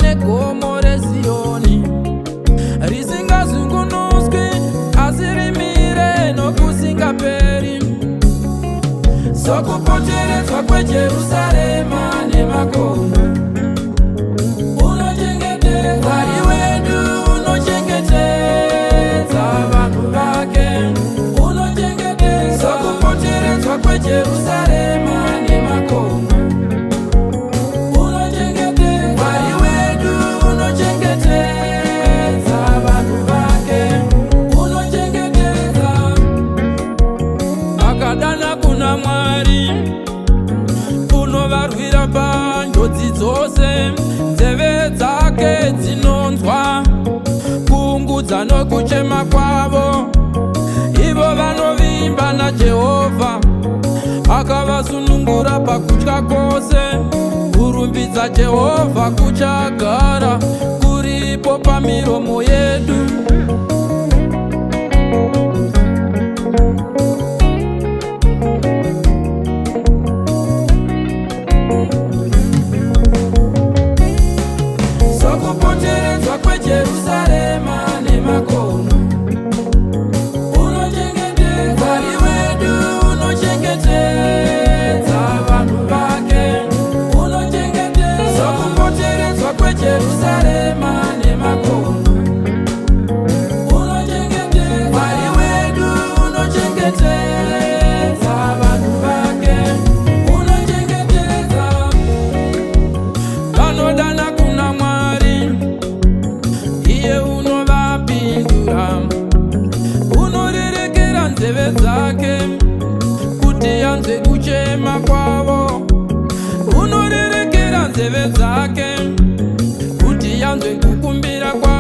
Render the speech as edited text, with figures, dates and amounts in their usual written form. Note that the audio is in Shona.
Negomo reZiyoni risingazungunuswi, asi rimire nokusingaperi, sokupoteredzwa kweJerusarema nemakomo. Unochengetedza Mwari wedu, unochengetedza vanhu vake, unochengetedza sokupoteredzwa kweJerusarema nemakomo. Unochengetedza Mwari wedu, unochengetedza vanhu vake, unochengetedza. Akadana kuna Mwari, unovarwira panjodzi dzose. Nzeve dzake dzinonzwa kuungudza nokuchema kwavo. Ivo vanovimba naJehovha, akavasunungura pakutya kwose. Kurumbidza Jehovha kuchagara kuripo pamiromo yedu. Sokupoteredzwa kweJerusarema nemakomo, unochengetedza Mwari wedu, unochengetedza vanhu vake, unochengetedza sokupoteredzwa kweJerusarema nemakomo. Unochengetedza Mwari wedu, unochengetedza vanhu vake, unochengetedza. Vanodana kuna Mwari, iye unovapindura. Unorerekera nzeve dzake kuti anzwe kuchema kwavo. Unorerekera nzeve dzake kuti anzwe kukumbira kwavo.